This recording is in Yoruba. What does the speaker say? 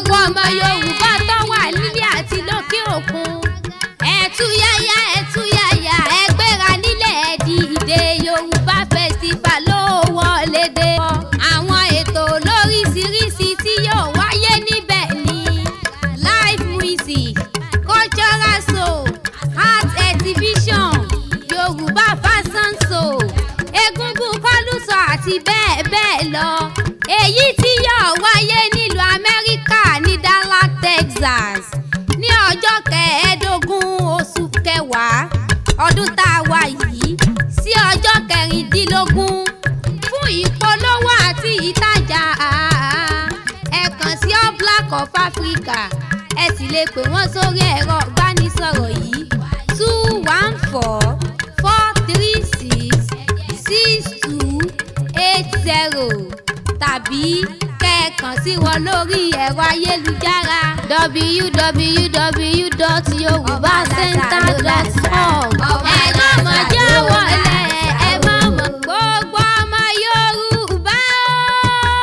Gbogbo ọmọ Yorùbá tó wà nílé àti lókè òkun, ẹ̀túyáyá, ẹ̀túyáyá, ẹ gbéra nílẹ̀, ẹ dìde. Yorùbá Festival ló wọlé dé. Àwọn ètò lóríṣiríṣi tí yóò wáyé níbẹ̀ ni live music, cultural show, art exhibition, Yorùbá fashion show, egungun kọlùsọ àti bẹ́ẹ̀ bẹ́ẹ̀ lọ. Èyí tí yóò wáyé nílùú Amẹ́ríkà ní Dallas, Texas, ní ọjọ́ 15 oṣù kẹwàá ọdún tá a wà yìí sí ọjọ́ 16. Fún ìpolówó àti ìtajà, ẹ kàn sí All Black of Africa. Ẹ sì lè pè wọ́n sórí ẹ̀rọ ìbánisọ̀rọ̀ yìí: 214-436-6280, tàbí kẹ́ ẹ kàn sí wọn lórí ẹ̀rọ ayélujára www.yorubacenter.org.